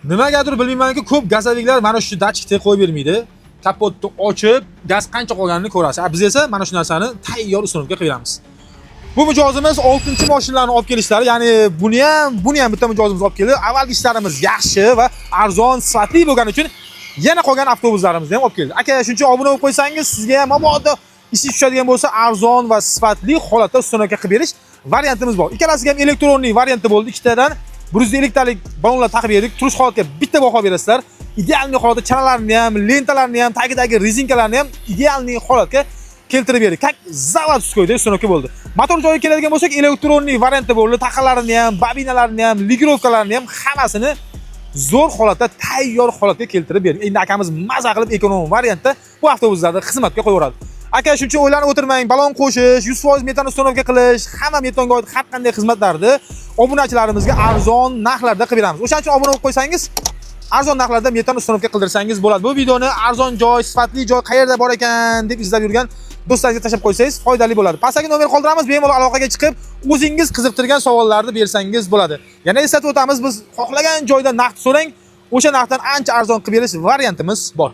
Nimagadir bilmaymanki, ko'p газовик lar mana shu datchikni qo'yib bermaydi. Kapotni ochib, gaz qancha qolganini ko'rasiz. A biz esa mana shu narsani tayyor установка qilib beramiz. Bu mijozimiz 6-mashinalarni olib kelishlari, ya'ni buni ham bitta mijozimiz olib keldi. Avvalgi ishlarimiz yaxshi va arzon, sifatli bo'lgani uchun yana qolgan avtobuslarimizni ham olib keldi. Aka, shuncha obuna bo'lib qo'ysangiz, sizga ham mabodo ishi tushadigan bo'lsa, arzon va sifatli holatda установка qilib berish variantimiz bor. Ikkalasiga ham электронный varianti bo'ldi. Ikkitadan 150 talik ballonlar taqib berdik. Turish holatga bitta baho berasizlar. Идеальный holatda chanalarni ham, lentalarni ham, tagidagi rezinkalarni ham идеальный holatga keltirib berdik. Как заводской установка bo'ldi. Motor joyiga keladigan bo'lsak, электронный varianti bo'ldi. Taqalarini ham, bobinalarini ham, регулировка larini ham hammasini zo'r holatda, tayyor holatga keltirib berdik. Endi akamiz maza qilib ekonom variantda bu avtobuslarni xizmatga qo'yaveradi. Aka, shuncha o'ylanib o'tirmang, balon qo'shish, 100% metan установка qilish, hamma metonga oid har qanday xizmatlarni obunachilarimizga arzon narxlarda qilib beramiz. O'shaning uchun obuna bo'lib qo'ysangiz, arzon narxlarda metan установка qildirsangiz bo'ladi. Bu videoni arzon joy, sifatli joy qayerda bor ekan deb izlab yurgan do'stlaringizga tashlab qo'ysangiz foydali bo'ladi. Pastdagi nomer qoldiramiz, bemalol aloqaga chiqib, o'zingiz qiziqtirgan savollarni bersangiz bo'ladi. Yana eslatib o'tamiz, biz xohlagan joyda naqd so'rang, o'sha narxdan ancha arzon qilib berish variantimiz bor.